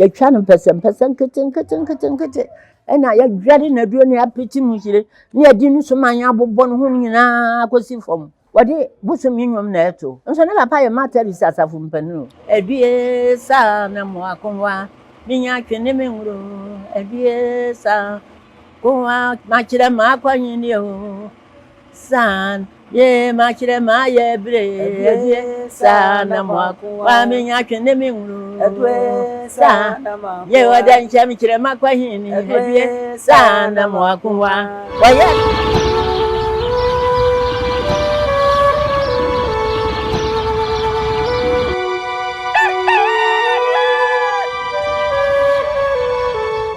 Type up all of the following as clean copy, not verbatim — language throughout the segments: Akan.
Yɛtwa no mpɛsɛmpɛsɛ nketenketenketenkete, ɛna yɛdware no aduro na yɛapete mu hyire, na yɛde no so ma yɛabobɔ ne ho nyinaa kɔsi fam. Wɔde bosom yi nnwom na ɛto. Nso ne papa yɛ Methodist asafo mpanin o. Adue saa na mo akowa, menya twe ne me nwuro. Adue saa kowa, makyerɛ m'akɔnyini o. San ye makyerɛ mayɛ bere. Adue saa na mo akowa, menya twe ne me nwuro. Adue saa ye wɔde nkyɛn mekyerɛ m'akɔnyini. Adue saa na mo akowa, wɔyɛ.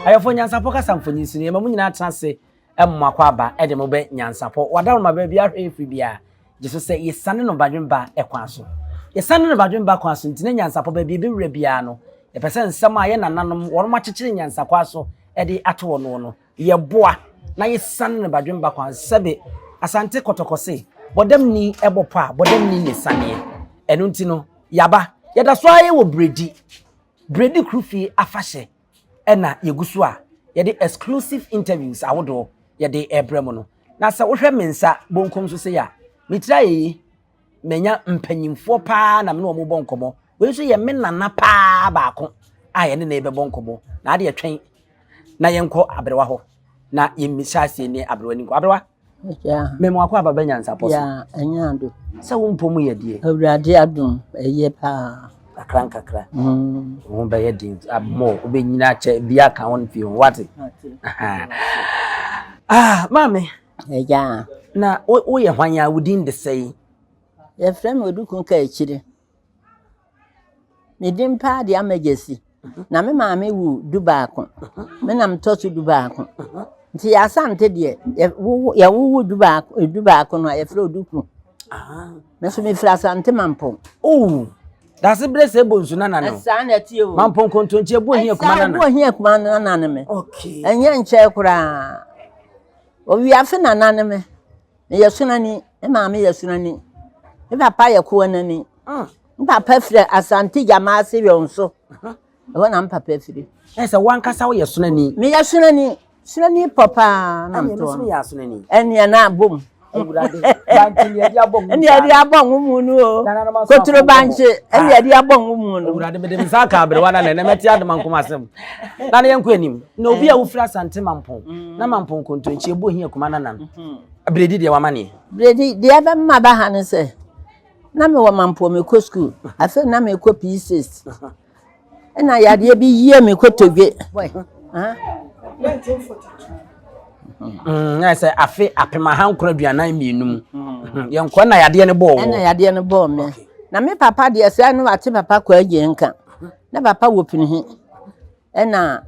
Ayɔfo nyansapɔ kasa mfonyin so no yɛma mo nyinaa tena ase mo akɔ aba de mo bɛ nyansapɔ wadaroma baabi ahwɛ efiri biara gye so sɛ yɛsane no badwemba kwan so yɛsane no badwemba kwan so nti na nyansapɔ baabi ebɛwura biara no yɛpɛ sɛ nsɛm a yɛ nananom wɔn akyekyere nyansakwa so de ato wɔn no yɛboa na yɛsane no badwemba kwan sɛbe Asante Kɔtɔkɔ se bɔdamni ɛbɔ pɔ a bɔdamni ne saneɛ ɛno nti no yaba yɛda so ara wɔ Bredi Bredi Kurufie afahyɛ ɛna yɛgu so a yɛde exclusive interviews ahodoɔ yɛde ɛbrɛ mu no. Na sɛ wohwɛ me nsa bonkum so sei a, me tiri ayɛ yi, manya mpanyimfoɔ paa na me ne wɔn bɔ nkɔmmɔ. Wei nso yɛ me nana paa baako a yɛne ne bɛbɔ nkɔmmɔ. Na adeɛ twɛn na yɛnkɔ aberewa hɔ na yɛmmisa aseɛ ne aberewa ni nkɔ. Aberewa, mema wakɔ aba bɛ nyansapɔ so. Ya, ɛnyɛ ado. Sɛ wo mpɔ mu yɛ deɛ. Awurade adom, ɛyɛ paa. Kakra nkakra. Wo ho bɛyɛ den amɔ, wobɛnyina akyɛ bi aka wo mfie ho, wate? Ah, maame. Ɛgya. Na woyɛ hwan a wo din de sɛn? Yɛfrɛ me Odukun Kaakyire. Me din paa de Ama Gyasi. Na me maame wu 11. Me na metɔ so 11. Nti yɛ Asante deɛ, yɛwowo 11 no a yɛfrɛ Odukun. Me nso mefiri Asante Mampong. Oh, dase berɛ sɛ ɛbɔ nsu nana no. Saa na ɛteɛ o. Mampong kontonkyi ɛbɔ ohia kuma nana. Ɛbɔ ohia kuma nana ne me. Okay. Ɛnyɛ nkyɛn koraa. Owiafe nana ne me. Meyɛ sunani, me maame yɛ sunani. Me papa yɛ koanani. Me papa firi Asante Gyamaase Yɔnso. Ɛhɔ na me papa firi. Ɛ sɛ wankasa woyɛ sunani. Meyɛ sunani. Sunani pɔ paa na Ɛnneɛ metoɔ me nso no. meyɛ asunani. Ɛnneɛ na abom. Awurade, bankye ne yɛde abɔ mu. Ɛnneɛ yɛde abɔ ngo mu no o. Nananom aso Kotoro afɔnkɔbɔ. bankye, ɛnneɛ yɛde abɔ ngo mu no. Awurade, mede me nsa aka aberewa na nɛ mɛte adoma nkoma asɛm. Na ne yɛnkɔ anim. Na obi a wofiri Asante Mampong, na Mampong kontonkyi ɛbɔ ohia kuma nana no. Bredi deɛ wama neɛ. Bredi deɛ ɛbɛma ba ha ne sɛ, na mewɔ Mampong mekɔ sukuu. Afei na mekɔ P6. Ɛna yadeɛ bi yie me kotodwe. 1942. Na sɛ afe 1942 mu. Yɛnkɔ na yadeɛ no bɔɔ Ɛna yadeɛ no bɔɔ me. Na me papa deɛ sɛ no wate papa kɔ agye nka. Na papa wɔ pinihi. Ɛna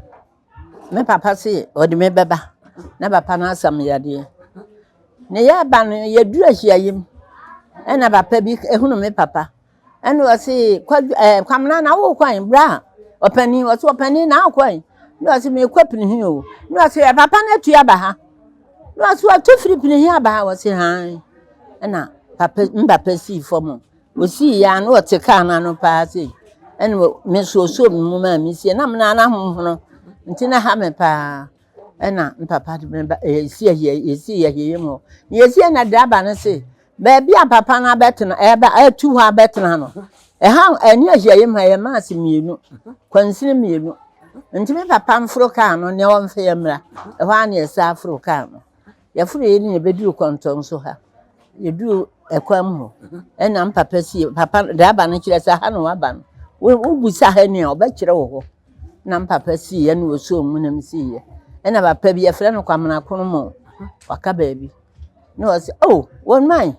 me papa se ɔde me bɛba. Na papa no asam yadeɛ. Ne yɛba no yɛduru ahyiayim. Ɛna papa bi ehunu me papa. Ɛna ɔse Kwamina na wo kwan bra. Ɔpanin ɔse ɔpanin na akwan. Na ɔse mekɔ pinihi o. Na ɔse papa no atu aba ha. Na ɔse watu firi pinihi aba ha. Ɔse han. Ɛna papa mpapa sii fam. Osii ya na ɔte kaa no ano paa sei. Ɛna me nso osoo me mu maa me sie. Na me nan ahohono. Nti na ha me paa. Ɛna mpapa de me ba esi yɛsi yɛhyehyɛ mu hɔ. Na yɛsi na draba no se baabi a papa no abɛtena ɛba atu hɔ abɛtena no. Ɛha ɛne ahyiaeɛ mu ha yɛ maase 2, kwansini 2. Nti me papa mforo kaa no ne ɔmfa yɛ mmra. Ɛhɔ ara na yɛsa aforo kaa no. Yɛforo yɛ ne yɛbɛduru kɔntɔn so ha. Yɛduru ɛkwan mu hɔ. Ɛna mpapa sie papa draba no kyerɛ sɛ ha na waba no. Wobusa ha ni a ɔbɛkyerɛ wɔ hɔ. Na mpapa sie yɛ na ɔsoo mu na mesii yɛ. Ɛna papa bi yɛfrɛ no Kwamina Kromo. Waka baabi. Na ɔsɛ oh wɔn man.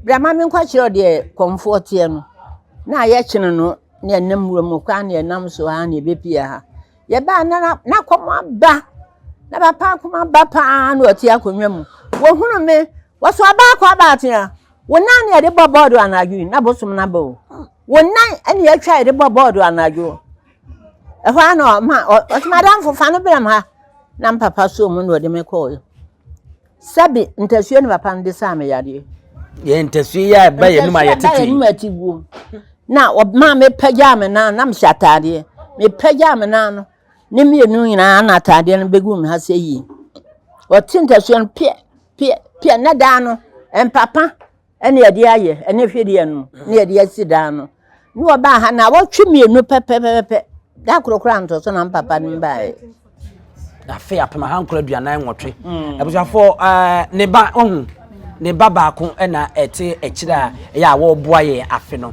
Bra ma menkɔ kyerɛ deɛ kɔmfoɔ teɛ no. Na ayɛ kyene no na ɛnam wura mu kwan na ɛnam so ha na ɛbɛpie ha. Yɛbaa na na kɔm aba. Na papa kɔm aba paa na ɔte akonnwa mu. Wɔhunu me. Wɔso aba akɔ aba atea. Wo nan na yɛde bɔ bɔɔdo anadwo yi na bosom no aba o. Wo nan na yɛatwa yɛde bɔ bɔɔdo anadwo. Ɛhɔ ara na ɔma ɔsɛ madamfo fa no brɛ m ha. Na mpapa so mu na ɔde me kɔɔ. Sɛbi ntasuo ne papa no de saa me yadeɛ. Yɛ ntasuo yi a ɛba yɛn anum a yɛtete yi. Ntasuo a ɛba yɛn anum a ɛte guo. Na ɔmaa me pagyaa me nan na mehyɛ ataadeɛ. Mepagyaa me nan no, ne mmienu nyinaa na ataadeɛ no bɛgu me ha sɛ yie. Ɔte ntasuo no peɛ peɛ peɛ na dan no mpapa ɛna yɛde ayɛ ɛne hwedeɛ no na yɛde asi dan no. Ne ɔbaa ha na wɔtwe mmienu pɛpɛpɛpɛ da koro koraa ntɔ so na mpapa no baeɛ. Afe 1948 abusuafoɔ ɛɛ ne ba ɔhu ne ba baako ɛna ɛte akyire a ɛyɛ a wɔreboa yɛn afe no.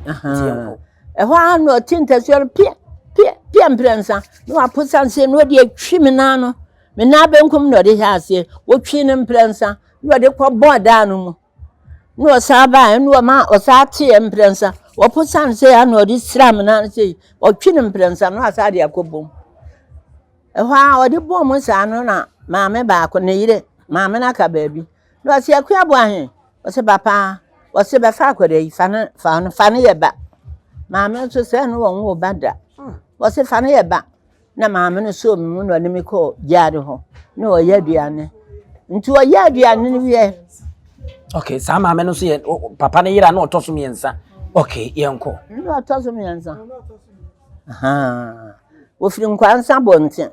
Ɛhɔ ara na ɔte ntasuo no pia pia pia mprɛnsa na waposa nseɛ na ɔde atwi me nan no me nan benkum na ɔde hyɛ aseɛ wɔtwi no mprɛnsa na ɔde kɔbɔɔ dan no mu na ɔsan baeɛ na ɔma ɔsan teɛ mprɛnsa wɔposa no sɛ na ɔde sira me nan sei ɔtwi no mprɛnsa na wasan de akɔbɔ mu ɛhɔ ara ɔde bɔɔ mu saa no na maame baako ne yere maame no aka baabi na ɔse Akua Boahe Ɔse papa, ɔse bɛfa akwadaa yi, fa no, fa no, fa no yɛ ba. Maame nso sɛ no wɔn wo ba da. Ɔse fa no yɛ ba. Na maame no sɔɔ me mu na ɔne me kɔɔ gyaade hɔ na ɔyɛ aduane. Nti ɔyɛ aduane no wie. Okay, saa maame no nso yɛ papa no yere a na ɔtɔ so mmiɛnsa. Okay, yɛnkɔ. Na ɔtɔ so mmiɛnsa. Wɔfiri Nkwansa bɔnten.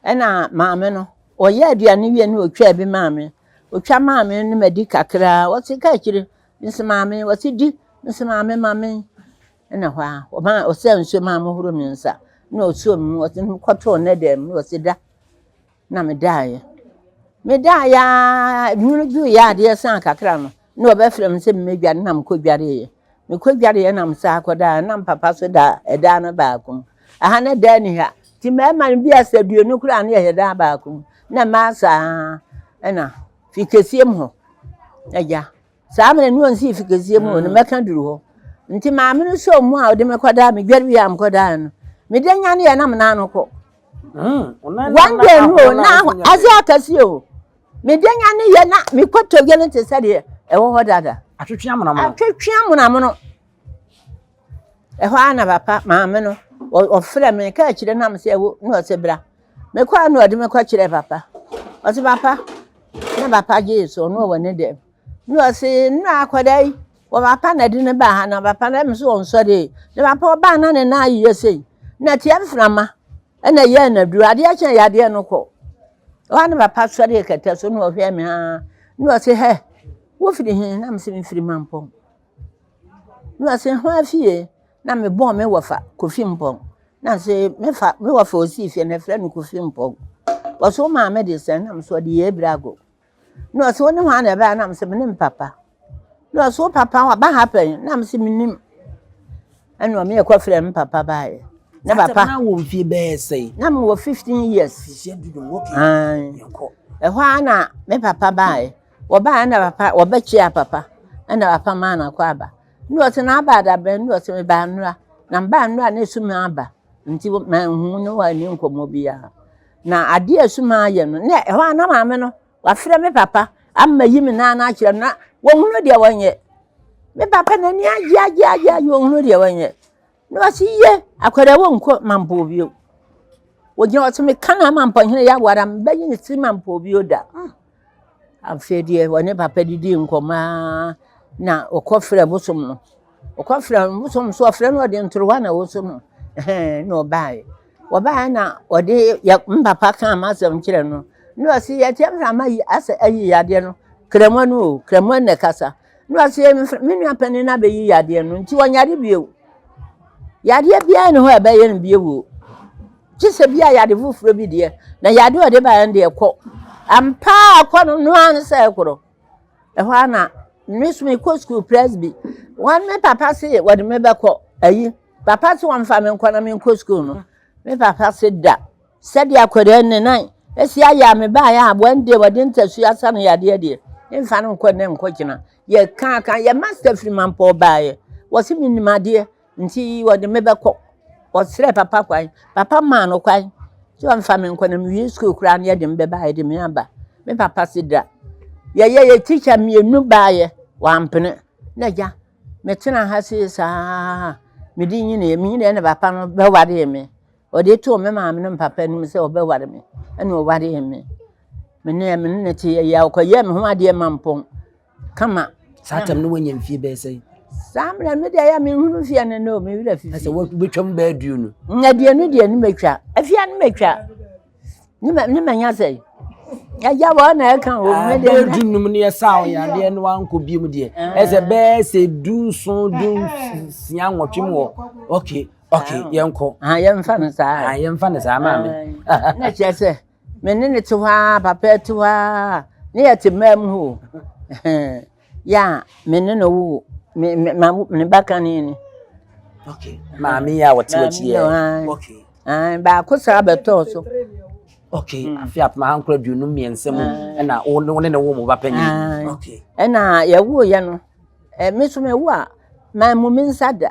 Ɛna maame no, ɔyɛ aduane wie na ɔtwaa bi maa me. Otwa maa me no madi kakra a, ɔse ka akyire. Mese maame, ɔse di. Mese maame ma me. Ɛna hɔ a, ɔma ɔsɛ nsuo maa mohoro me nsa. Na ɔsuo me mu, ɔse kɔtoo ne dɛm, na ɔse da. Na medaeɛ. Medaeɛ a, nwunu duruiɛ a adeɛ saa kakra no, na ɔbɛfrɛ me sɛ mmɛdware na mekɔdwareeɛ. Mekɔdwareeɛ na mesan kɔdaeɛ, na me papa so da ɛdan no baako mu. Aha na dan ni ha. Nti mmarima no bi asɛ aduonu koraa na yɛhyɛ dan baako mu. Na mmaa saa ɛna fi kɛseɛ mu hɔ. Agya, saa mmerɛ no ɔnsii fi kɛseɛ mu hɔ no mɛka duru hɔ. Nti maame no sɔɔ mu a ɔde me kɔdaa medware wie a mekɔdaa no. Mede nyaneɛ na me nan no kɔ. One day no o, na ase akɛseɛ o. Mede nyaneɛ na mekɔtɔ no te sɛ deɛ ɛwɔ hɔ dada. Atwetwe amonamono. Atwetwe amonamono. Ɛhɔ ara na papa, maame no, ɔfrɛɛ me, kaa akyire na mesɛ ɛwo, na ɔse bra. Mekɔɔ a na ɔde me kɔkyerɛɛ papa. Ɔse papa, na papa gyee so, ɔno ɔwɔ ne dɛm. Na ɔse, nna akwadaa yi, wɔ papa na ɛde no baa ha, na papa no ɛm so ɔnsɔree. Na papa ɔbaa na ne nan ayeyɛ sei, na tia mframa ɛna ɛyɛɛ no aduro, adeɛ kye yadeɛ no kɔ. Ɛhɔ ara na papa sɔree kɛtɛ so na ɔhwɛɛ me aa, na ɔse hɛ, wofiri he? Na mese mefiri Mampɔn. Na ɔse hwan fie? Na mebɔɔ me wɔfa Kofi Mpɔn. Na ɔse me fa me wɔfa osii fie no yɛfrɛ no Kofi Mpɔn. Ɔse wo maame de sɛn? Na mese ɔde Yɛ Abrago. Na ɔse wo ne hwan na ɛbaeɛ? Na mese me ne me papa. Na ɔse wo papa waba ha pɛn? Na mese mennim. Ɛna ɔme yɛkɔfrɛ me papa baeɛ. Na papa. Na wɔ mfie bɛyɛ sɛn? Na mewɔ 15 years. Mfie 15, okay. Yɛnkɔ. Ɛhɔ ara na me papa baeɛ. Wɔbaeɛ na papa wɔbɛkyeaa papa ɛna papa maa no akwaaba. Na ɔse na aba da bɛn? Na ɔse mebaa nnora. Na mebaa nnora na esum aba nti manhu ne wanni nkɔmmɔ biara. Na adeɛ a esum ayɛ no na ɛhɔ ara na maame no wafrɛ me papa ama yi me nan no akyerɛ no na wɔhunu deɛ wɔnyɛ. Me papa n'ani agye agye agye agye wɔhunu deɛ wɔnyɛ. Na ɔse ye akwadaa wɔnkɔ mampɔw bio. Wɔgyina ɔse meka na mampɔhene yɛ awara mbɛyi ne tiri mampɔw bio da. Afei deɛ wɔne papa didii nkɔmmɔ ara na ɔkɔfrɛɛ bosom no. Ɔkɔfrɛɛ no, bosom nso ɔfrɛ no ɔde ntorowa na ɛwɔ so no ɛhɛn na ɔbaeɛ. Ɔbaeɛ na ɔde yɛ me papa kaa m'asɛm kyerɛɛ no. Na ɔse yɛteɛ mframa yi asɛ ayi yadeɛ no. Kramoa no o, kramoa na ɛkasa. Na ɔse me nua panin no abɛyi yadeɛ no nti ɔnyare bio. Yadeɛ biara nni hɔ a ɛbɛyɛ no bio o. Gye sɛ bi a yade foforɔ bi deɛ, na yade a ɔde baeɛ no deɛ kɔ. Ampa ara kɔ no, no ara ne sɛ ɛkorɔ. Ɛhɔ ara na me nso mekɔ sukuu Presby. Wɔn me papa se wɔde me bɛkɔ ayi. Papa se wɔmfa me nkɔ na menkɔ sukuu no. Me papa se da. Sɛdeɛ akwadaa ne nan asi ayɛ a mebaeɛ a one day wɔde ntasua asa no yadeɛ deɛ, memfa no nkɔ nnɛ nkɔ kyena. Yɛkaa ka yɛ master firi Mampɔw baeɛ. Wɔse menim adeɛ. Nti wɔde me bɛkɔ. Ɔsrɛɛ papa kwan. Papa maa no kwan sɛ ɔmfa me nkɔ na mewie sukuu koraa no yɛde me bɛba yɛde me aba. Me papa se da. Yɛyɛ yɛ tikya mmienu baeɛ wampene. Na agya metena ha sei saa mede nyiniiɛ. Menyiniiɛ na papa no bɛwaree me. Ɔde too me maame ne me papa anim sɛ ɔbɛware me ɛna ɔwaree me. Me ne me ne te yɛ yɛ ɔkɔyɛɛ me ho adeɛ mampɔn. kama. Saa tam no wanya mfie bɛyɛ sɛn? Saa mmerɛ no deɛ yɛ menhunu fie no no me werɛ fifi. Ɛsɛ wobɛtwam bɛɛ aduonu. Aduonu deɛ ne mɛtwa. Afie no mɛtwa. Ne manya sɛ. Agya wɔ na ɛka wɔ mu deɛ. Bɛɛ dunum no yɛ saa ɔyɛ adeɛ no wankɔ biem deɛ. Ɛsɛ bɛɛ sɛ dunson dunsia nwɔtwe mu wɔ. Okay okay yɛnkɔ. Ah yɛmfa no saa. Ah yɛmfa no saa maame. Na kyerɛ sɛ me ne ne te hɔ ara papa te hɔ ara ne yɛte mmaa mu hɔ o. Yɛ a me ne no wo me me ma ne ba kane ni. Okay. Maame yi a wɔte w'akyi yɛ. Okay. Ah, baako saa bɛtɔɔ so. Okay. Mm. Afe apem ahankoro 53 mu ɛna wo ne ne wo mo ba panyin. Okay. Ɛna yɛwoo yɛ no, me nso mewo a mammu me nsa da.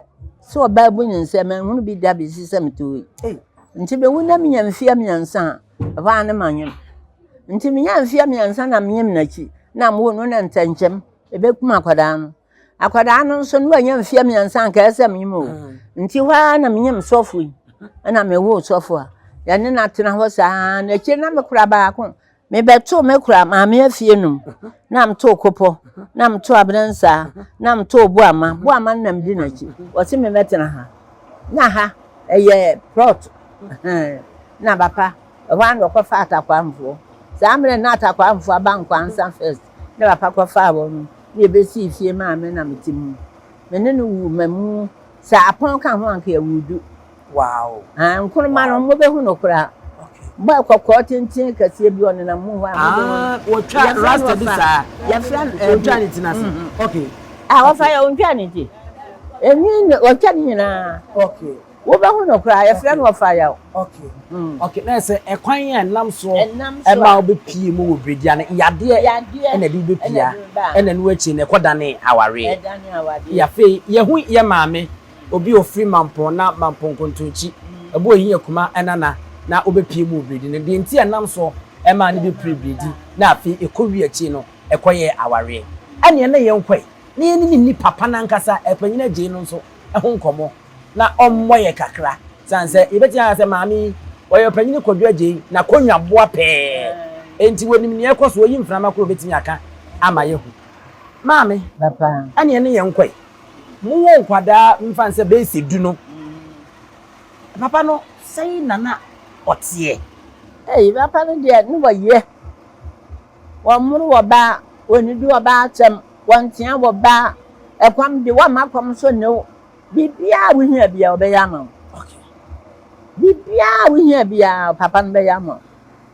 Sɛ ɔbaa bu ne nsa manhunu bi da bɛsi sɛ mete hɔ yi. Nti mewu na menya mfeɛ 3 a, ɛhɔ ara ne manyem. Nti menya mfeɛ 3 na menyem n'akyi na mewo no na ntɛnkyɛm ɛbɛkum akwadaa no. Akwadaa no nso no wanya mfeɛ 3 anka ɛsɛ menyem o. Nti hɔ ara na menyem sɔfo yi ɛna mewoo sɔfo a yɛne no atena hɔ saa na akyire na mekora baako. Mebɛtoo me kora maame afie nom na metoo kopɔ na metoo abenansaa na metoo boama boama no na medi n'akyi wɔse me mɛtena ha na ha ɛyɛ plot na papa ɛhɔ ara na ɔkɔfa atakwaamfoɔ saa mmerɛ na atakwaamfoɔ aba nkwansa first na papa kɔfaa wɔn no na yɛbɛsii fie maa me na mete mu me ne no wuu mamu sɛ apɔn ka ho anka yɛwuu du. Wow. Ah, nkruma no mobɛhu no koraa. Bɔɔ kɔkɔɔ tenten kɛseɛ bi ɔnenam mu hɔ a mobɛhu no. Ah, wɔtwa rasta bi saa. Yɛfrɛ no wɔtwa ne ti n'ase. Mm-hmm. Okay. Ah, wɔfa yɛ wɔntwa ne ti. Enwi no wɔtwa ne nyinaa. Okay. Wobɛhu no koraa yɛfrɛ no wɔfa yaw. Okay. Mm. Okay, na sɛ ɛkwan a ɛnam soɔ ɛma wobɛpie mu wɔ beredia no yadeɛ ɛna ɛde wobɛpia ɛna no akyi no ɛkɔdane awareɛ. Yɛafei yɛhu yɛ maame Obi a ɔfiri Mampong na Mampong Nkontonkyi, ɛbɔ Ohia Kuma nana na ɔbɛpue mu wɔ Biredi no. Deɛ nti a ɛnam soɔ maa no bɛpue Biredi na afei ɛkɔwie akyire no ɛkɔyɛɛ awareɛ. Ɛnneɛ na yɛnkɔe na yɛne no nni papa no ankasa, Ɛpanyin Agyei no nso ho nkɔmmɔ na ɔmmɔ yɛn kakra. Sane sɛ yɛbɛtumi aka sɛ maame yi, ɔyɛ Ɔpanyin Kwadwo Agyei n'akonnwa boa pɛɛ, enti ɔnim nea ɛrekɔ so, ɔyi mframa koraa a ɔbɛtumi aka ama yɛahu. Maame, ɛnneɛ ne yɛnkɔe. Mowɔ nkwadaa mfa no sɛ bɛyɛ sɛ du no, papa no sɛn na na ɔteɛ? Ei, papa no deɛ ne wɔyɛ. Wɔmmoro wɔ baa, wɔnnidi wɔ baa atɛm, wɔntea wɔ baa, ɛkɔm de wɔmma kɔm so nne wo. Biribiara a wohia biara ɔbɛyɛ ama wo. Biribiara a wohia biara papa no bɛyɛ ama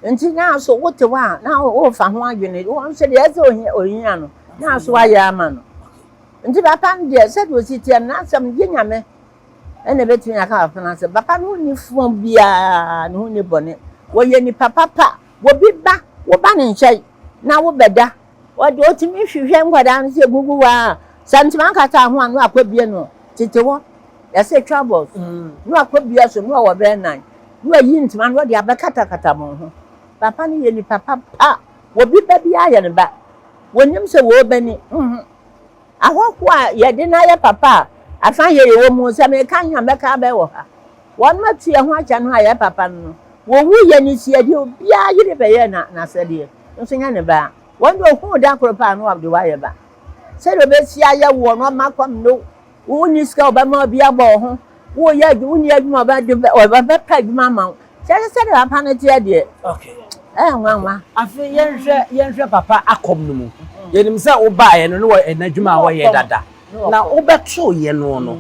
wo. Nti na so wote hɔ a na worefa ho adwene, wɔn nso deɛ ɛsɛ ohia no na so ayɛ ama no. Nti papa no deɛ sɛdeɛ ɔsi teɛ no n'asɛm no gye Nyame ɛna ɛbɛtumi aka papa no asɛm. Papa no ho nni fɔ biara, ne ho nni bɔne. Wɔyɛ nipa papa. Obi ba, woba ne nkyɛn na wobɛda, ɔde ɔtumi hwehwɛ nkwadaa no sɛ gugu hɔ a, sɛ ntoma nkata ho a na wakɔbie no tete hɔ. Yɛsɛ twa bɔs na wakɔbie so na ɔwɔ bɛyɛ nan na wayi ntoma no ɔde abɛkatakata mo ho. Papa no yɛ nipa papa. Obi ba biara yɛ ne ba. Wɔnim sɛ wɔrebɛni. Ahɔho a yɛde no ayɛ papa a, afa yɛ yɛwɔ mu, sɛ meka he a mɛka abɛ wɔ ha. Wɔnom atu yɛ ho akyɛ no a yɛ papa no no, wɔwu yɛ no siadeɛ, obiaa yere bɛyɛɛ na n'asɛdeɛ, nso nyɛ ne ba. Wɔn deɛ ohuu da koro pɛ a na wɔde wo ayɛ ba. Sɛdeɛ obesi ayɛ woɔ no, ɔmma kɔm ne wo. Wonni sika a ɔbɛma obi abɔ wo ho, woyɛ adwuma, wonni adwuma a ɔbɛpɛ adwuma ama wo. Kyerɛ sɛ sɛdeɛ papa no teɛ deɛ, ɛyɛ nwanwa. Afei yɛnhwɛ yɛnhwɛ papa akɔm no mu. Yɛnim sɛ wobaeɛ no ne wɔ n'adwuma a wɔyɛ dada. Na wobɛtoeɛ no no,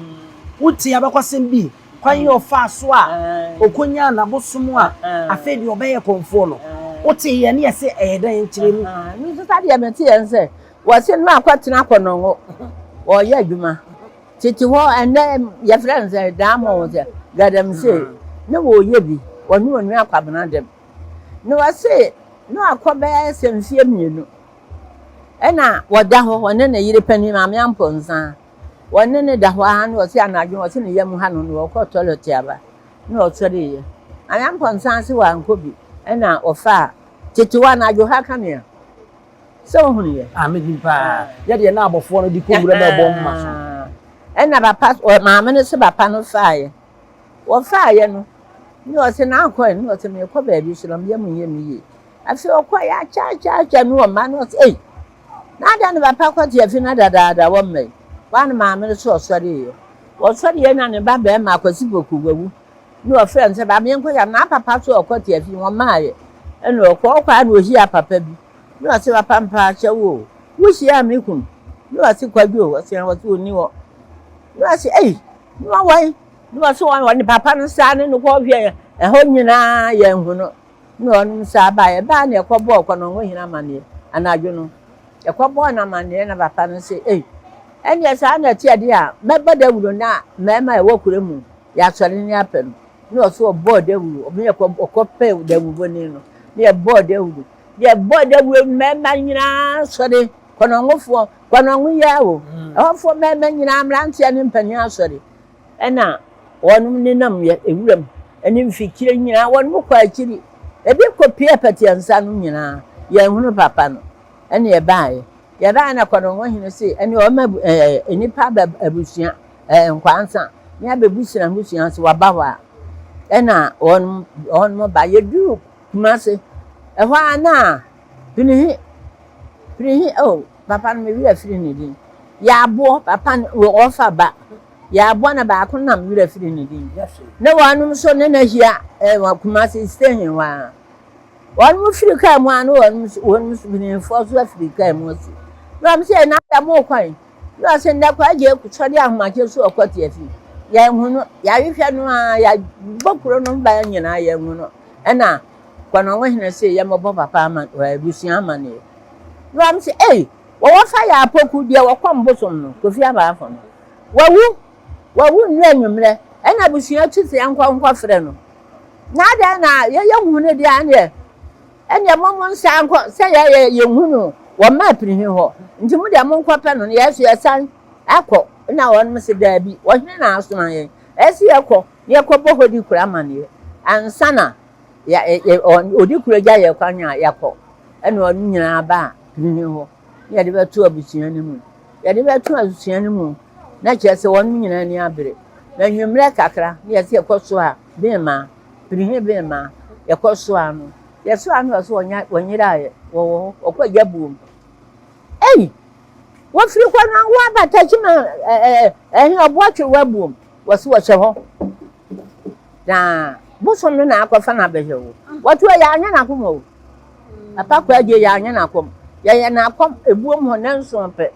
wote abakɔsɛm bi, kwan yi ɔfaa so a ɔkɔnyaa n'abosom a afei deɛ ɔbɛyɛ kɔmfoɔ no. Woteeɛ ne yɛse ɛyɛ dɛn kyerɛ mu? Me nso sɛdeɛ meteeɛ ne sɛ, Wɔse no akɔtena Kɔnɔngo, ɔreyɛ adwuma. Tete hɔ, ɛnnɛ yɛfrɛ no sɛ Daamɔn sɛ Galamsey, na wɔreyɛ bi, ɔne Onua Kwabena Dɛm. Na wɔse na wakɔ bɛyɛ sɛ mfeɛ 2, ɛna wɔda hɔ, ɔne ne yere panin Maame Amponsah, wɔne no da hɔ ara na wɔse anadwo wɔse ne yam ha no na ɔkɔ tɔlɛt aba, na ɔsɔreeɛ. Maame Amponsah se wankɔ bi, ɛna ɔfaa tete hɔ anadwo ha kanea. Sɛ wohunu yɛ? Ah, menim paa. Yɛ deɛ na abɔfoɔ no de kɔ wura ma ɛbɔ mma so. Ɛna papa, maame no se papa no faeɛ. Wɔfaeɛ no, ne ɔse na akɔ ne ɔse mekɔ baabi so na meyɛ mu nyɛ me yie. Afei ɔkɔeɛ akyɛ akyɛ akyɛ ne ɔmma ne ɔse ei, na adɛn na papa kɔte afi na dadaada wɔmma yi. Hɔ a na maame no so ɔsɔreeɛ. Ɔsɔreeɛ na ne ba barima Akwasi Poku wawu. Na ɔfrɛɛ no sɛ, Ba menkɔ yam. Na papa so ɔkɔ tiafi, wɔmmaeɛ. Ɛna ɔkɔ, ɔkɔ a na ɔhyia papa bi. Na ɔse, Papa mpaakyɛw o, wohyiaa me kunu? Na ɔse, Kwadwo. Ɔse, ɔse ɔnni hɔ. Na ɔse, Ei, na wawan? Na ɔse, ɔne papa no saa ne no kɔhwɛɛ ɛhɔ nyinaa yɛanhu no. Na ɔnom saa baeɛ. Ɛbaa na ɛkɔbɔɔ Kɔnɔngohene amanneɛ anadwo no. Ɛkɔbɔɔ no amanneɛ na papa no se, Ei, ɛnneɛ saa na ɛteɛ deɛ a, mɛbɔ dawuro na mmarima a ɛwɔ kuro mu yɛasɔre ne apɛ no. Na ɔso ɔbɔɔ dawuro, ɔmo yɛ ɔkɔpɛ dawurubɔni no, na yɛbɔɔ dawuro. Yɛbɔɔ dawuro mmarima nyinaa sɔre, Kɔnɔngofoɔ, Kɔnɔngo yi ara o, ɛhɔfoɔ mmarima nyinaa, mmeranteɛ ne mpanin asɔre. Ɛna wɔnom nenam yɛ ewuram ne mfikyire nyinaa, wɔnom kɔ akyiri, ebi kɔ pie apatiansa no nyinaa, yɛnhunu papa no. Ɛne yɛbaeɛ. Yɛbaeɛ na Kɔnɔngo hene se ɛne ɔma ɛɛ nnipa aba abusua ɛɛ nkwansa ne abɛbusua abusua se waba hɔ a. Ɛna wɔnom wɔnom ba. Yɛduru Kumase, ɛhɔ ara na Pinihi Pinihi oh papa no me werɛ afiri ne din. Yɛaboɔ papa no ɔfa ba. Yɛaboɔ na baako na me werɛ afiri ne din. Na wɔnom nso ne no ahyia wɔ Kumasi station hɔ ara. Wɔnom firi kaa mu a na wɔnom nso wɔnom nso mpanimfoɔ nso afiri kaa mu asi. Na wɔn sɛ na yɛ mo kwan. Na wɔsɛ nnɛ kɔ agye sɔre ahomakye so ɔkɔ tiafi. Yɛnhu no yɛahwehwɛ no ara yɛabɔ kuro no ban nyinaa yɛnhu no. Ɛna Kwanɔngo hene se yɛmmɔbɔ papa ama abusua amaneɛ. Na wɔn sɛ ei Wɔwɔ fa yɛ apoku deɛ wɔkɔm bosom no Kofi Abaafo no wawu wawu nnura anwummerɛ ɛna abusua tu sɛ yɛnkɔ nkɔ frɛ no na adɛn na yɛyɛ hu no deɛ ɛneɛ ɛneɛ mo mo nsa nkɔ sɛ yɛyɛ yɛhu no wɔ mma apirihi hɔ nti mo deɛ mo nkɔ pɛ no yɛ so yɛsan akɔ na wɔn se daabi ɔhene na asoma yɛn ɛsɛ yɛkɔ na yɛkɔ bɔ hɔ di kura amaneɛ ansa na yɛ yɛ ɔdi kura gya yɛ kwan a yɛakɔ ɛna ɔno nyinaa ba pini hɔ na yɛde bɛto abusua no mu. Yɛde bɛto abusua no mu na kyerɛ sɛ wɔn nyinaa ani abere. Na anwummerɛ kakra na yɛsɛ yɛkɔ so a bema, pini bema, yɛkɔ so a no. Yɛso a no ɔso wɔnya wɔnyeraeɛ wɔwɔ hɔ wɔkɔ agya buom. Ei! Wɔfiri kɔ no wɔaba takyima ɛɛ ɛhe ɔboa twere wabuom wɔso wɔhyɛ hɔ. Na bosom no na akɔfa no abɛhwɛ wo. Wɔto yɛ anyɛ n'akoma o. Papa kɔ agye yɛ anyɛ n'akɔm. Yɛyɛ n'akɔm ebuom hɔ nanson pɛ.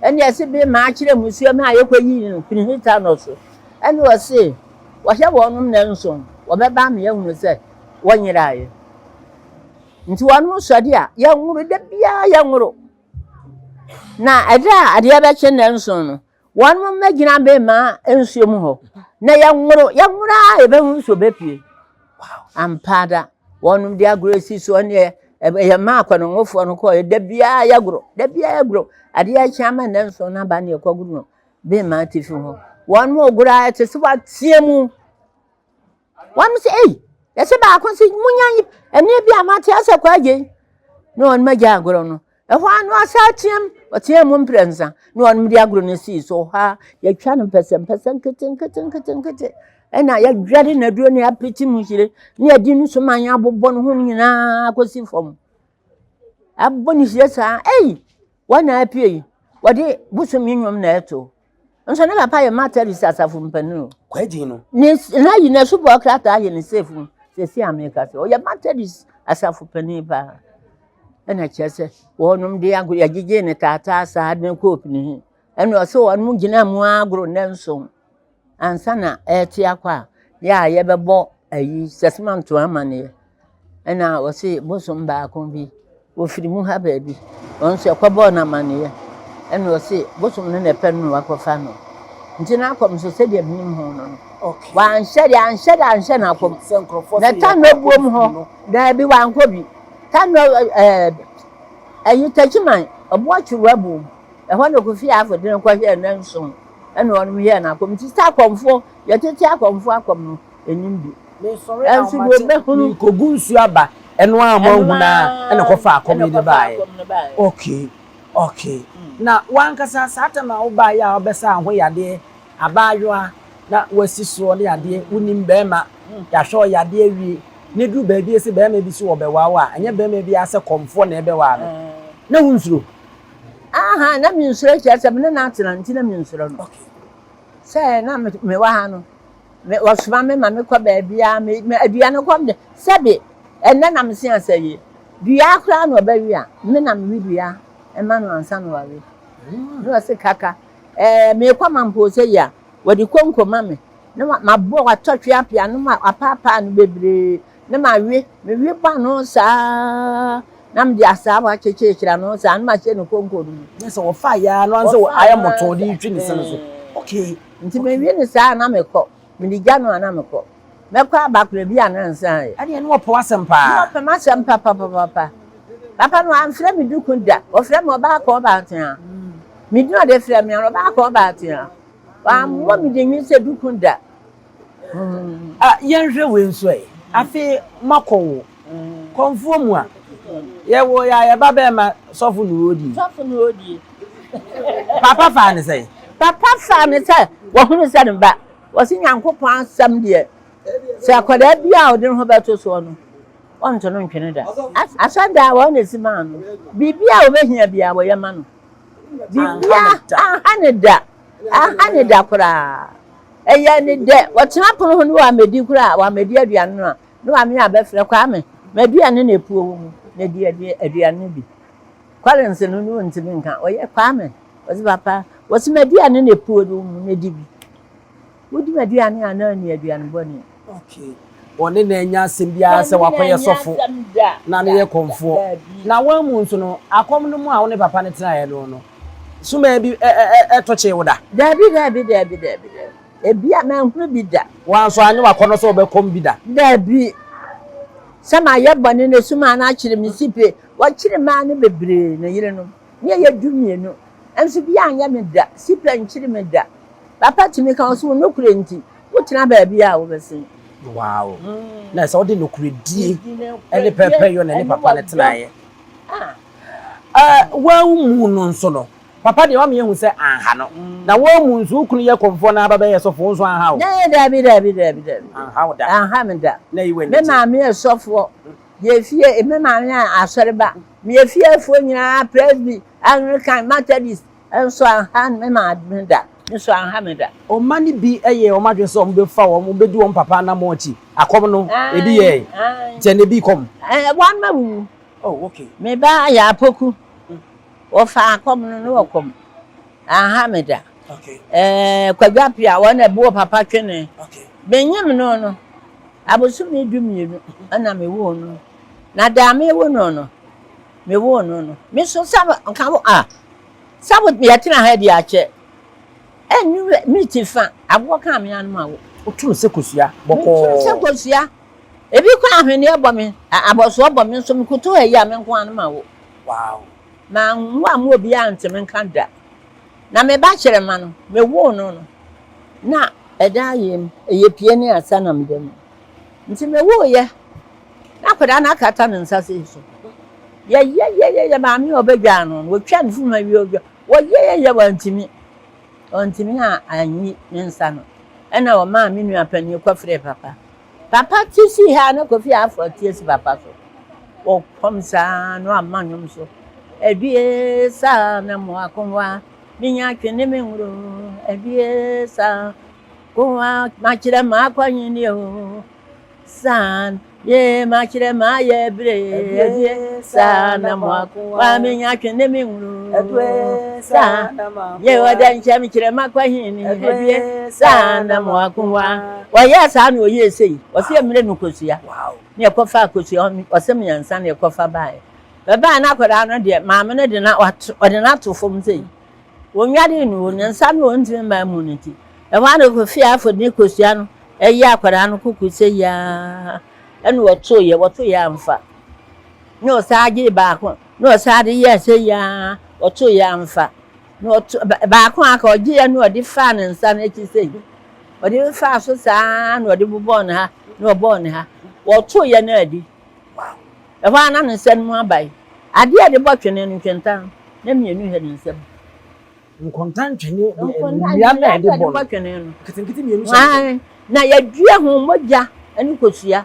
Ɛne ɛse bi ma akyerɛ musuo ma yɛkɔ yi no pinihita no so. Ɛne ɔse wɔhwɛ wɔnom nanson wɔbɛba ama yɛahunu sɛ wɔnyeraeɛ. Nti wɔnom sɔde a yɛnworo da biara yɛnworo. Na ɛberɛ a adeɛ bɛkye nanson no Wɔnom mmɛgyina bema nsuo mu hɔ na yɛnworo yɛnworo a yɛbɛhu nsuo bɛpue. Ampa da wɔnom de agorɔ si soɔ neɛ ɛyɛ maa akɔnɔngofoɔ no kɔɔ da biara yɛgoro da biara yɛgoro adeɛ akyi ama nnɛ nso no aba ne yɛkɔgoro no bema atifi hɔ. Wɔnom ogoro a ɛte sɛ wateɛ mu. Wɔn sɛ ei yɛsɛ baako sɛ munya ɛnne bi a mate asɛ kɔ agye na wɔn agya agorɔ no ɛhɔ ara no asa ateam ɔteam mu mprɛnsa na wɔn de agorɔ no sii so hɔ a yɛtwa no mpɛsɛmpɛsɛ nkete nkete nkete nkete ɛna yɛdware n'aduro ne apete mu hyire ne yɛde no so ma yɛabobɔ no ho nyinaa kɔsi fam abɔ ne hyire saa ei wɔn na apue yi wɔde bosom nnwom na ɛto Nso ne papa yɛ Methodist asafo mpanyin o. Kwagye no. Ne na yi na subɔ krataa yɛ ne safe mu sɛsi a meka sɛ ɔyɛ Methodist asafo panin paa. Ɛna kyerɛ sɛ wɔnom de agorɔ yɛgyegye ne taataa saa ne kɔɔ pini ɛna ɔsɛ wɔnom gyina mu agorɔ nnanson ansa na ɛrete akɔ a yɛ a yɛbɛbɔ ayi sɛsema ntoa amaneɛ. Ɛna ɔse bosom baako bi, ɔfiri mu ha baabi, ɔno nso ɛkɔbɔɔ no amaneɛ. Ɛna ɔse bosom no na ɛpɛ no na wakɔfa no. Nti n'akɔm nso sɛdeɛ menim ho no no, wanhyɛ deɛ anhyɛ da anhyɛ n'akɔm. Na Tanɔ buom hɔ, daabi wankɔ bi. Tanɔ ɛɛ ɛyi Takyiman, ɔboɔ Kyewa buom, ɛhɔ na Kofi Afo de no kɔhwɛɛ nnanson ɛna ɔnom yɛɛ n'akɔm. Nti sɛ akɔmfoɔ, yɛtete akɔmfoɔ akɔm no, ɛnim bi. Mesɔre ahomakye merekɔgu nsuo aba, ɛno ara mo ahunu ara ɛna ɛkɔfaa akɔm yi de baeɛ. Okay, okay. Na w'ankasa saa tam a wobaeɛ a wobɛsaa ho yadeɛ, abaayewa na woasi soɔ ne adeɛ, wonim barima, yɛahwɛ wo yadeɛ awie, na ɛduru baabi a ɛsɛ barima bi so wɔbɛwaa wo a, ɛnyɛ barima biara sɛ kɔmfoɔ na ɛbɛwaa no, na wonsuro? Ah! Aha, na mensuro kyerɛ sɛ me ne no atena nti na mensuro no. Sɛ na mewɔ ha no, me wɔsoma me ma mekɔ baabiara, me me aduane kɔm de sɛbe ɛnnɛ na mese asɛ yi. Dua koraa na ɔbɛwe a, me na mewe dua ma no ansa na wawe. Na ɔse kaka, ɛɛ meekɔ Mampoo yi a, wɔde konko ma me. Na mabɔ watɔ tweapea no ma wapaapaa no bebree na mawe, mewe bɔ ano saa na mede asaawa akyekyere ano saa na mahyɛ no konko no mu. Ne sɛ wɔfa yɛ ara no ansa ayɛ mmɔtɔɔ de retwi ne se no so. Okay. Nti mewe no saa na mekɔ, mede gya no a na mekɔ. Mɛkɔ aba koraa bi a na nsa ayɛ. Ɛdeɛ ne wɔpɛ w'asɛm paa. Ne wɔpɛ m'asɛm papapapa. Papa no wamfrɛ me duku da, ɔfrɛ me ɔbaa kɔ ɔbaa tea. Me din ɔde frɛ me ara ɔbaa kɔ ɔbaa tea. Wammɔ me din sɛ duku da. Ah, yɛnhwɛ wei nso ɛ. Afei moakɔ wo kɔmfoɔ mu a, yɛwɔ yɛ a yɛba bɛrima sɔfo na ɔredie. Sɔfo na ɔredie. Papa faa ne sɛn? Papa faa ne sɛ wahunu sɛ ne ba. Wɔse Nyankopɔn asɛm deɛ, sɛ akwadaa bi a ɔde ne ho bɛto soɔ no, wɔnto no ntwene da. Asɔredan a wɔn na ɛsi maa no, biribi a ɔbɛhia biara wɔyɛ ma no. Biribiara anha no da, anha no da koraa. Ɛyɛ ne dɛ, ɔtena pono ho ne wammɛdi koraa, wammɛdi aduane no a, ne wame abɛfrɛ, Kwame, m'aduane na ɛpuo wo mu, na di aduane no bi. Collins no ne ɔntumi nka, ɔyɛ Kwame, ɔse papa, wɔse m'aduane na ɛpuo wo mu, na di bi. Wodi m'aduane a na anni aduane bɔne. Okay. Ɔne na anya asɛm biara sɛ wakɔyɛ sɔfo na ne yɛ kɔmfoɔ. Na wɔn mu nso no, akɔm no mu a wo ne papa no tenaeɛ no no, sumaa bi ɛtɔ kyee wo da? Daabi, daabi, daabi, daabi, daabi. Ebi a manhunu bi da. Wɔn nso anyɛ wakɔnɔ sɛ wɔbɛkɔm bi da? Daabi. Sɛ mayɛ bɔne na sumaa no akyere me sipe. Wɔkyere mmaa no bebree, ne yerenom. Ne yɛyɛ 12. Nso bi anyɛ me da. Sipe nkyere me da. Papa tumi ka wo sɛ wo nokorɛ nti wotena baabi a wobɛsen. Wow. Na sɛ wode nokorɛdie ne pɛpɛyɔ na ne papa no tenaeɛ. Woammu no nso no, papa deɛ wama yɛahu sɛ anha no. Na woammu nso, wo kunu yɛ kɔmfoɔ na aba bɛyɛ sɔfo, wo nso anha wo? Daabi, daabi, daabi, daabi. Anha wo da. Anha me da. Na yi w'ani Me gye. maame yɛ sɔfoɔ. Yɛ fie, me maame yɛ asɔreba. Meyɛ fiefoɔ nyinaa, Presby, Anglican, Methodist. Nso anha me maame da. Nso anha me da. Ɔma no bi yɛɛ wɔn adwene sɛ wɔbɛfa wɔn, wɔbɛdi wɔn papa anammɔn akyi. Akɔm no, ebi yɛe. Nti ɛnnɛ ebi kɔm. Wɔn mma wuwu. Oh, okay. Me ba yɛ apoku. Wɔfaa akɔm no na wɔkɔm. Anha me da. Okay. Ɛɛ Kwadwo Appiah, wɔn na ɛbɔɔ papa twene. Okay. Menyim no no, abosome 12 na mewoo no. Na da a mewo no no, mewoo no no, me nso sɛ nka wo a, sɛ wo yɛtena ha di akyɛ, ɛnnu miniti fa, aboɔ kaa me anom awo. Wotu no sɛ kosua bɔkɔɔ. Metu no sɛ kosua. Ebi kɔ ahweneɛ bɔ me, abɔsoɔ bɔ me nso mekoto ha yi a me nko ara no mawo. Wow. Manwo amma obiara ante me nka da. Na me ba kyerɛma no, mewoo no no, na ɛda ayɛ mu, ɛyɛ pie ne asa na meda mu. Nti mewooyɛ, na akwadaa no akata ne nsa sei so. Yɛyɛyɛyɛyɛ maame a ɔbɛdwaa no no, wɔtwa ne funuma wie ɔdwa. Wɔyɛyɛyɛ wantumi. Wantumi a anyi ne nsa no. Ɛna ɔmaa me nua panin kɔfrɛɛ papa. Papa te sii ha na Kofi Afo te asi papa so. Wɔkɔm saa na wama nnwom so. Adue saa na mo akowa, menya twene me nwuro. Adue saa. Kowa makyerɛ m'akwanyi o. San ye makyerɛ mayɛ bere adue saa na mo akowa menya twene me nwuro. San ye ɔdɛ nkyɛn mekyerɛ m'akwanyi adue saa na mo akowa. Wɔyɛɛ saa na ɔyɛɛ sei. Ɔsɛ mmerɛ no kosua. Ne ɛkɔfa akosua ɔsɛ mmiɛnsa na ɛkɔfa baeɛ. Bɛbaeɛ na akwadaa no deɛ maame no de na ɔde no ato fam sei. Wɔnwaree no, ne nsa no ɔntumi mmaa mu no nti, ɛhɔ ara na Kofi Afo de ne kosua no yɛɛ akwadaa no koko sɛ yi ara, ɛna wɔtoeɛ, wɔtoeɛ amfa. Na ɔsan gyee baako, na ɔsan de yɛɛ sɛ yi ara, wɔtoeɛ amfa. Na ɔto baako a aka ɔgyeeɛ na ɔde faa ne nsa no akyi sei. Ɔde faa so saa na ɔde bobɔɔ ne ha, na ɔbɔɔ ne ha. Wɔtoeɛ no adi. Ɛhɔ ara na ne nsa no mu abae. Adeɛ a yɛde bɔ twene no, ntwenta no, na mmienu hyɛ ne nsam. Nkonta ntwene deɛ nnua na yɛde bɔ no. Nketenkete mmienu hyɛ ne nsam. Na yɛadua ho mogya ne kosua.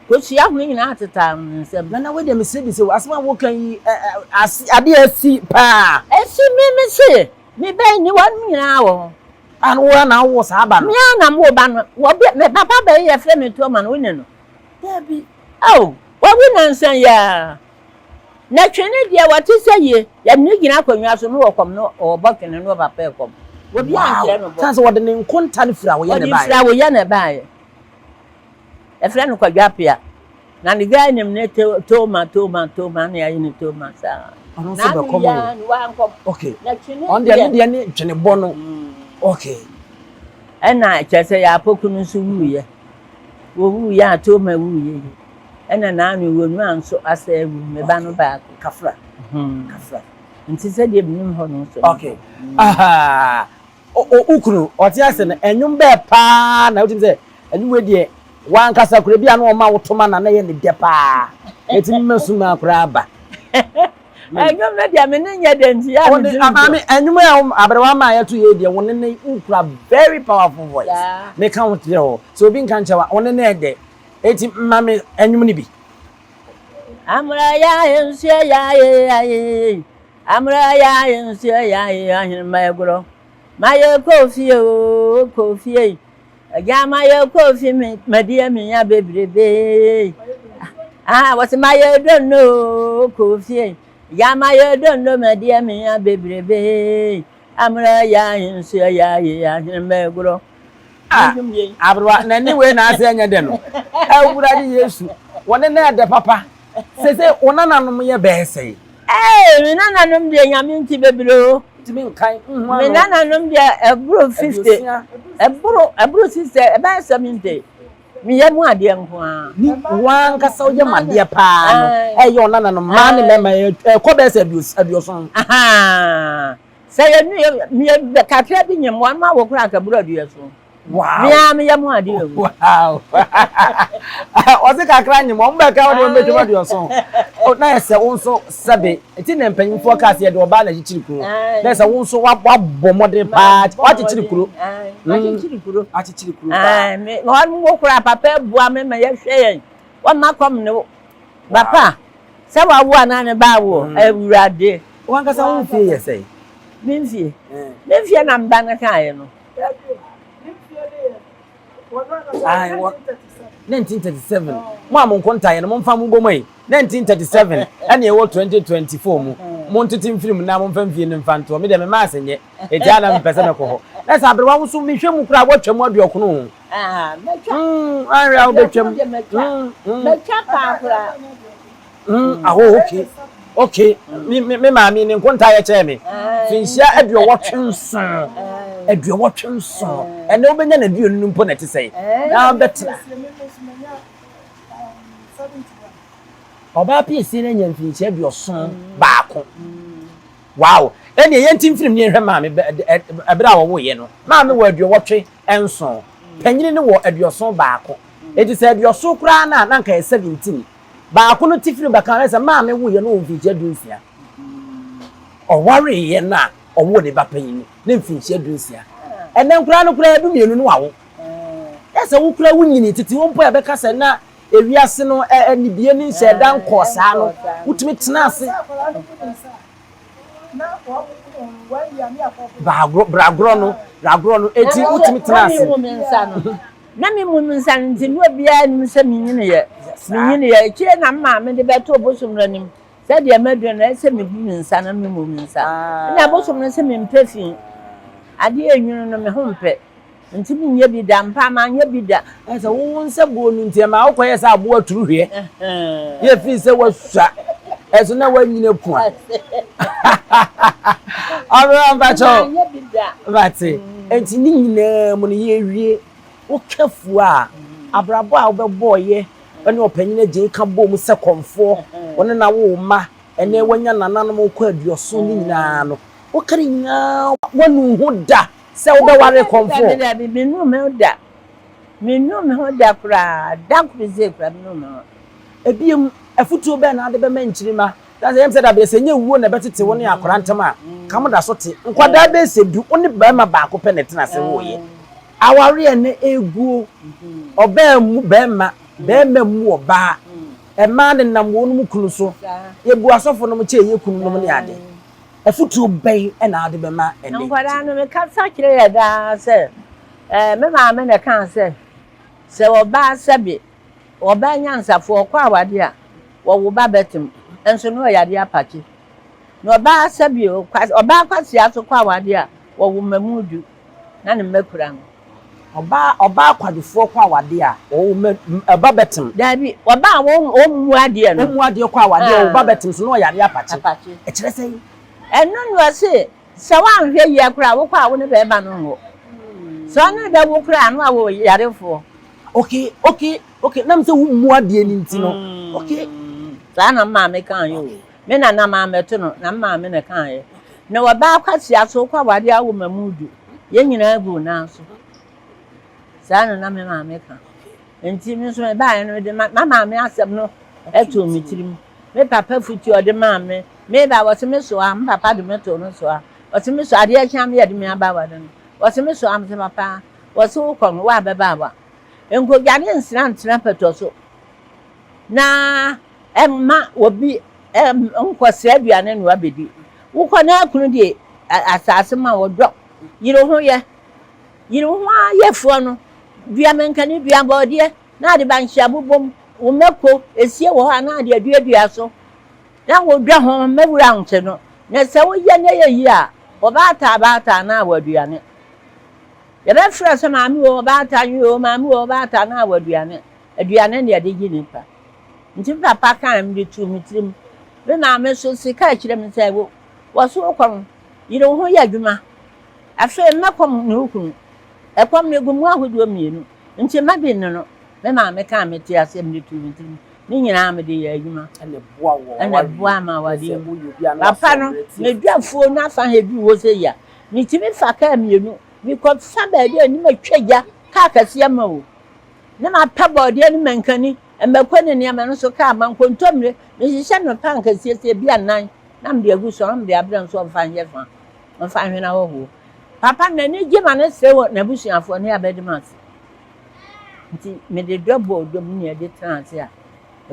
Kosua ho nyinaa tetaa ne nsam. Nana wei deɛ mesrɛ bi sɛ asɛm a woka yi ase adeɛ asi paa. Asi me me se me bɛn ni wɔn nyinaa wɔ hɔ. A no wo na wo saa ba no. Me a na mo ba no wɔ bi me papa bɛyi yɛ frɛ me tuo ma no wo ne no. Dabi. Oh wawu nansa yi ara. Na twene deɛ wɔte sɛ yie yɛde no gyina akonnwa so no wɔ kɔm no ɔbɔ twene no papa ɛkɔm. Obi ankyerɛ no bɔ. Sɛ wɔde ne nkonta no firi awoyɛ na ɛbaeɛ. Wɔde firi awoyɛ na ɛbaeɛ. Yɛfrɛ no Kwadwo Apea. Na ne guy name ne Toma, Toma, Toma, na yɛayi no Toma saa. Ɔno nso bɛkɔm o. Na wankɔm. Okay. Na twene Ɔno deɛ ne deɛ ne twenebɔ no. Okay. Ɛna kyerɛ sɛ yɛ apoku no nso wuiɛ. Wɔwuiɛ a Toma wuiɛ yi. Ɛna n'ano wɔnua nso asɛ awu, me ba no baako. Kafra. Kafra. Nti sɛdeɛ menim hɔ no nso. Okay. Aha. Wo kunu ɔte ase no, ɛnwom bɛɛ paa na wotumi sɛ ɛnwom wei deɛ wankasa kura bi a na ɔma wo toma na na ɛyɛ ne dɛ paa. Ɛtumi ma suma koraa ba. Ɛnwom no deɛ me ne nyɛ dɛ nti yɛ a me tumi Maame, ɛnwom a aberewa ma yɛto yɛ deɛ wo ne ne wokura very powerful voice. Meka wo kyerɛ hɔ. Sɛ obi nka nkyɛ wa, wo ne ne ɛdɛ. Eti ma me ɛnwom no bi. Amra ya nsuo ya ye ya ye. Amra ya nsuo ya ye ahenema agorɔ. Ma yɛ kɔ fie oo kɔ fie. Agya ma yɛ kɔ fie me madi amia bebrebe. Ah wɔsi ma yɛ donno oo kɔ fie. Agya ma yɛ donno madi amia bebrebe. Amra ya nsuo ya ye ahenema agorɔ. Ah, aberewa, na ne wei na ase ɛnyɛ dɛ no. Awurade Yesu, wɔne na ɛdɛ papa. Sese wo nananom yɛ bɛyɛ sɛe. Ee, me nananom deɛ Nyame nti bebree o. Ntumi nkan nhu ano. Me nananom deɛ ɛboro 50, ɛboro ɛboro 60, ɛbɛyɛ 70. Meyɛ mu adeɛ nko ara. Ni wankasa woyɛ mu adeɛ paa no, ɛyɛ wo nananom mmaa ne mmarima ɛkɔ bɛyɛ sɛ aduoson. Sɛ yɛ nu yɛ kakra bi nyɛ mmoa no ma wɔ koraa anka buru aduoson. Wow. Me ara meyɛ mo adeɛ o. Wow. Ɔse kakra nyem wɔn bɛka wo deɛ wɔn bɛtwam aduɔson. Na yɛ sɛ wo nso sɛbe nti na mpanyinfoɔ kaa sɛ yɛde ɔbaa na akyikyiri kuro. Na yɛ sɛ wo nso wabɔ mmɔden paa wakyekyere kuro. Wakyekyere kuro. Akyekyere kuro paa. Wɔn mo koraa papa abua me ma yɛhwɛ yɛn. Wɔn ma kɔm ne wo. Papa sɛ wawo anaa ne ba awo awurade. Wankasa wo mfie yɛ sɛn? Me mfie. Me mfie na me ba no kaeɛ no. Ayi wɔ 1937 mo a mo nkontaeɛ no momfa mo bɔ mu yi 1937 ɛna ɛwɔ 2024 mu mo ntete mfiri mu na momfa mfie no mfa ntoɔ me deɛ me maase nyɛ eti a na mepɛ sɛ mɛkɔ hɔ na sɛ aberewa wo so mehwɛ mu koraa wɔatwa mu aduɔkono o ahwɛ a wobɛtwam mɛtwa paa koraa. Aho okay okay me me me maame ne nkonta yɛ kyɛɛ me finhyia 87 87 ɛnɛ wobɛnya na aduonu no mpo na ɛte sɛ na bɛtena ɔbaa piesie no anya mfinhyia 71. Wow ɛnneɛ yɛnti mfirim ne yɛnhwɛ maame ɛberɛ a wɔwoeɛ no maame wɔ 87 panyini no wɔ 71 enti sɛ aduɔson koraa no a na anka yɛ 17 Baako no tifiri bɛka no sɛ maame woeɛ no wɔ mfinhyia 16. Ɔwareeɛ no a ɔwoo ne ba panyin no ne mfinhyia 16. Ɛnɛ nkoraa no koraa 12 no wawo. Yɛ sɛ wo koraa wonyini tete wo mpo a ɛbɛka sɛ na ewiase no anibie ne nhyɛda nkɔɔ saa no wotumi tena ase. Bragorɔ no bragorɔ no eti wotumi tena ase. Na me mu nsa no nti, na obiara nim sɛ menyiniiɛ. Menyiniiɛ. Akyire na me maame de bɛtoo bosom no anim sɛ deɛ maduru no, ɛsɛ sɛ mebu me nsa na memu me nsa. Ɛnna bosom no se mempɛ fi. Adeɛ a ɛnwunu no, me ho mpɛ. Nti menyɛ bi da. Ampa, manyɛ bi da. Ɛsɛ sɛ wo nsa buo no nti, ɛma wokɔyɛ sɛ aboa turuhweɛ. Yɛ fii sɛ woasua, ɛso na woanyini apua. Ɔbɛma mpakyɛw. Manyɛ bi da. Mate. Nti ne nyinaa mu no yɛwie. Woka fua a, abrabɔ a wobɛbɔeɛ ne ɔpanyin agye ka bɔɔ mu sɛ kɔmfoɔ, wo ne no awo wo mma, ɛnnɛ woanya nananom kɔ aduɔson ne nyinaa no, woka ne nyinaa woanu wo ho da sɛ wobɛware kɔmfoɔ? Dabi, dabi, mennu me ho da. Mennu me ho da koraa. Da koro sei koraa mennu me ho. Ebiem, afotuo bɛn na wode bɛma nkyirimma? Na sɛ ɛyɛ me sɛ dabi, sɛ ɛnyɛ wuo na ɛbɛtete wo ne akwadaa ntam a, ka mo da so te. Nkwadaa bɛyɛ sɛ du, wo ne barima baako pɛ na ɛtena ase woeɛ. Awareɛ no ɛguo, ɔbaa mu barima. Bɛrima mmu ɔbaa. Mmaa nenam wɔn kunu so. Yɛbu asɔfo nom kyɛ yɛ kunu nom ne ade. Afotuo bɛn na wode bɛma ɛnnɛ? Nkwadaa no, mekasa kyerɛ yɛ daa sɛ, ɛɛ, me maame na ɛkaa sɛ, sɛ ɔbaa sɛbe, ɔbaa nyansafoɔ, ɔkɔ awadeɛ a, wɔwo ba bɛtem, nso na ɔyɛ adeɛ apakye. Na ɔbaa sɛbe, ɔbaa kwasea nso kɔ awadeɛ a, wɔwo mmamu du, na ne mma kura no. Ɔbaa ɔbaa kwadwofoɔ kɔ awadeɛ a, ɔwo mma ɛba bɛtem. Daabi, ɔbaa a ɔmmu adeɛ no. Ɔmmu adeɛ kɔ awadeɛ a, ɔwo ba bɛtem so na ɔyare apakye. Apakye. Ɛkyerɛ sɛn? Ɛno na ɔse, sɛ woanhwɛ yie koraa a, wokɔ a wo ne bɛɛma no nwo. Sɛ ɔne no bɛwo koraa a, na wawo yarefoɔ. Okay, okay, okay, nam sɛ wommu adeɛ no nti no, okay. Saa na me maame kaeɛ o. Me nana mammɛto no, na me maame na ɛkaeɛ. Na ɔbaa kwasea so wokɔ awadeɛ a woma mu du. Yɛn nyinaa gu wo nan so. Saa na na me maame ka. Nti me nso mebaeɛ no mede ma maame asɛm no too me tirim. Me papa futuo a ɔde maa me, meba wɔse me soa, me papa de me too no soa. Ɔse me soa, adeɛ kye a me yɛde me aba aware no. Ɔse me soa, mese papa, wɔse wokɔ no, wo a bɛba awa. Nkɔdwane nsra ntena pɛtɔ so. Na mma obi nkɔsrɛ aduane na wabɛdi. Wokɔ na kunu de asase ma wo dɔ, yere wo ho yɛ. Yere wo ho ara yɛ foɔ no. Dua mankani, dua borɔdeɛ na ade bankye abobom, wo mako, esie wɔ hɔ a na ade aduadua so. Na wodwa ho mma wura nte no. Na sɛ woyɛ na ɛyɛ yie a, wɔbaataa baataa na awɔ aduane. Yɛbɛfrɛ sɛ maame o, ɔbaatan yi o, maame o, ɔbaatan na awɔ aduane. Aduane na yɛde gye nnipa. Nti me papa kae mede too me tirim. Me maame nso se kaa kyerɛɛ me sɛ, Wo, wɔ so wokɔ no, yere wo ho yɛ adwuma. Afei mma kɔm nne wo kunu. Ɛkɔm no, egu mu ahodoɔ mmienu. Nti mma bi nne no. Me maame kaa metee aseɛ mede too me tirim. Ne nyinaa mede yɛɛ adwuma. Ɛna ɛboa wo wɔ Ɛna ɛboa me awadeɛ mu. Papa no, medwa afuo no afa ha duru hɔ sei a, metumi fa kaa mmienu. Mekɔfa baabi a anim atwa gya, kaa kɛseɛ ma o. Na mapɛ borɔdeɛ ne mankani, mmako ne nneɛma no nso kaa ma nkontommire. Mehyehyɛ no pan kɛseɛ sɛ ebi anan na mede agu so na mede abrɛ no sɛ ɔmfa nyɛ fa, ɔmfa nhwɛ n'ahɔhoɔ. Papa no n'ani gye ma no sere wɔ n'abusuafoɔ ne abɛde me ase. Nti mede dɔ bɔɔ dɔ mu na yɛde tenaa ase a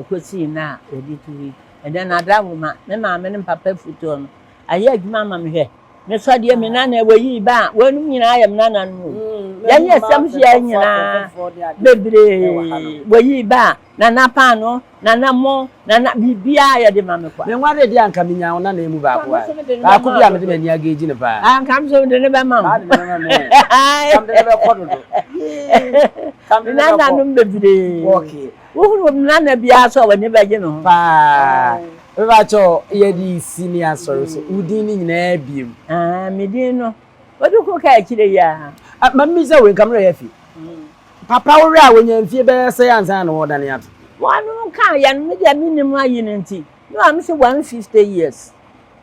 ɛkɔsii nnɛ a yɛde te hɔ yi. Ɛnnɛ no adawoma, me maame ne me papa afutuo no ayɛ adwuma ama me hwɛ. Me sɔ deɛ me nana wɔ yi ba a wɔnom nyinaa yɛ me nananom o. Yɛn yɛ sɛm so yɛ nyinaa bebree wɔ yi ba a nana paano nana mo nana biribiara yɛde ma me kwa. Me nware deɛ anka menya wo nana mu baako a baako bi a mede m'ani agage no paa. Anka me nso mede ne bɛma wo. Mede ne bɛma me. Ka mede ne bɛkɔ dodo. Ka mede ne bɛkɔ. Nananom bebree. Okay. Wohunu nana biara so a w'ani bɛgye ne ho. Paa. Mepakyɛw, yɛde si ne asɔre so. Wo din no nyinaa biem. Ah, me din no. Wode ko kaa akyire yi ara. Ah, ma mmisa wei, nka me werɛ afi. Papa wo werɛ a wonya mfie bɛyɛ sɛn ansa na wɔredane ato? Wɔnom kaa yɛ no, me deɛ mennim ayi no nti, na wɔn se 150 years.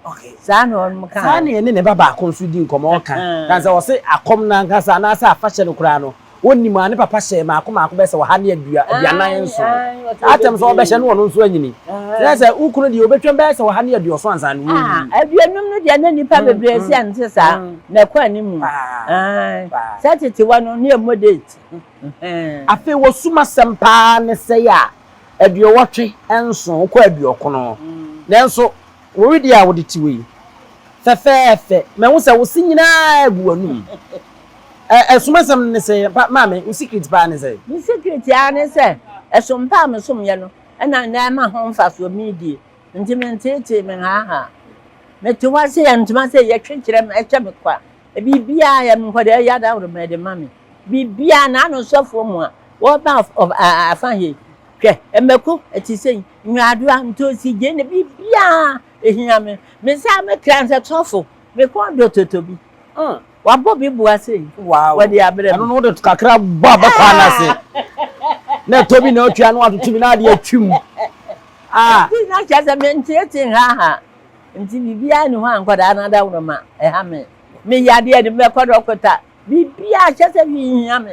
Okay. Saa na wɔnom kaa. Saa na yɛne ne ba baako nso di nkɔmmɔ, ɔka. Ka sɛ ɔse akɔm no ankasa anaasɛ afahyɛ no koraa no, Wonnim a, ne papa hyɛɛ mmaako mmaako bɛyɛ sɛ 147. Saa atɛm sɛ ɔbɛhyɛ no ɔno nso anyini. Kyerɛ sɛ wo kunu deɛ ɔbɛtwam bɛyɛ sɛ 170 ansa na wawu. Aduonum no deɛ na nnipa bebree se ɛnte saa, na ɛkɔ anim. Sɛ tete hɔ no, na ɛmmɔ date. Afei wɔsum asɛm paa ne sɛe a 87 kɔ 90. Nanso wo wedeɛ a wode te wei, fɛfɛɛfɛ, mahu sɛ wo se nyinaa gu w'anum. Ɛsom asɛm no ne sɛn? Pa, maame, wo secret paa ne sɛn? Me secret ara ne sɛ, ɛsom pa a mesomyɛ no na nnɛ ɛma ho mfasoɔ meredie. Nti menteetee, menhaahaa. Mete hɔ ase yɛ ntoma sɛ yɛtwe kyerɛ me, ɛkyɛ me kwa. Biribiara yɛ me nkwadaa yi adaworoma de ma me. Biribiara, n'ano sɔfoɔ mu a, wɔba afa he, hwɛ, mmako ɛte sei, nyaadoa, ntoosi, gyeene, biribiara ɛhia me. Me nsa mekra nsɛ sɔfo, me kɔn dɔ totobi. Wabɔ bi boa sei. Wow. Wɔde abrɛ me. Ɛno no wode kakra bɔ abɛkɔ anase. Na ɛtɔ bi na atua no atoto bi na ade atwi mu. Ah. Nti na kyerɛ sɛ menteete nhaha. Nti biribiara nni hɔ a nkwadaa no adaworoma ɛha me. Meyɛ adeɛ de mɛkɔ dɔkota. Biribiara kyerɛ sɛ hwee nhia me.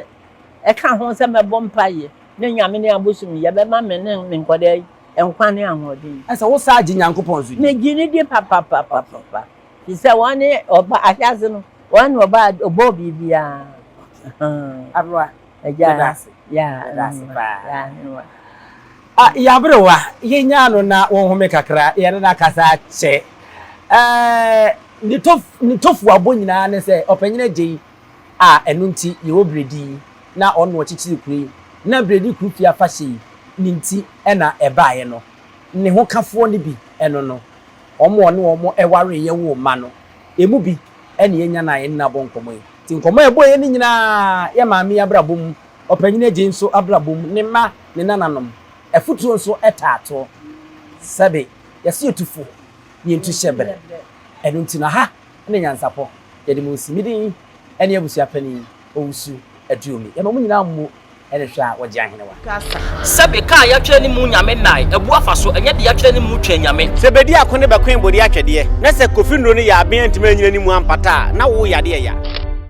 Ɛka ho sɛ mɛbɔ mpaeɛ na Nyame ne abosom yi ɛbɛma me ne me nkwadaa yi nkwa ne ahoɔden. Ɛsɛ wo saa gye Nyankopɔn so di. Megye no di papapapapa. Te sɛ wɔn ne ɔba ahyɛase no, wɔn na ɔba ɔbɔɔ biribiara. Aberewa, Agya, yɛda ase. Ya, Yɛda ase paa. Ya, ahewa. Ah, yɛaberewa, yɛnyaa no na wɔnhome kakra, yɛne no akasa akyɛ. Ɛɛ, ne tof ne tofuabɔ nyinaa ne sɛ ɔpanyin agye yi a ɛno nti yɛwɔ biredi yi na ɔno na ɔkyekyere kuro yi na biredi kuro fie afahyɛ yi ne nti ɛna ɛbaeɛ no ne ho kafoɔ no bi ɛno no wɔn a ɔne wɔn wareeɛ woo mma no emu bi ɛna yɛnya no a yɛne no abɔ nkɔmmɔ yi nti nkɔmmɔ a ɛbɔeɛ no nyinaa yɛ maame yi abrabɔ mu ɔpanyin agye nso abrabɔ mu ne mma ne nananom afutuo nso ɛtaa toɔ sɛbe yɛse yɛtu fo na yɛntu hyɛ berɛ ɛno nti no ha ne nyansapɔ yɛde mo nsi me din ne abusua panin Owusu Aduomi yɛma mo nyinaa mmo ne hwɛ a wɔgye ahenewa. Sɛbe kaa yɛatwerɛ ne mu nyame nnae abu afa so ɛnyɛ de yɛatwerɛ ne mu twɛn nyame. Sɛ bedi ako ne bɛkoe bode atwɛdeɛ, na sɛ Kofi nnuro no yɛ aben antumi anyina ne mu ampata a, na wo yadeɛ ya.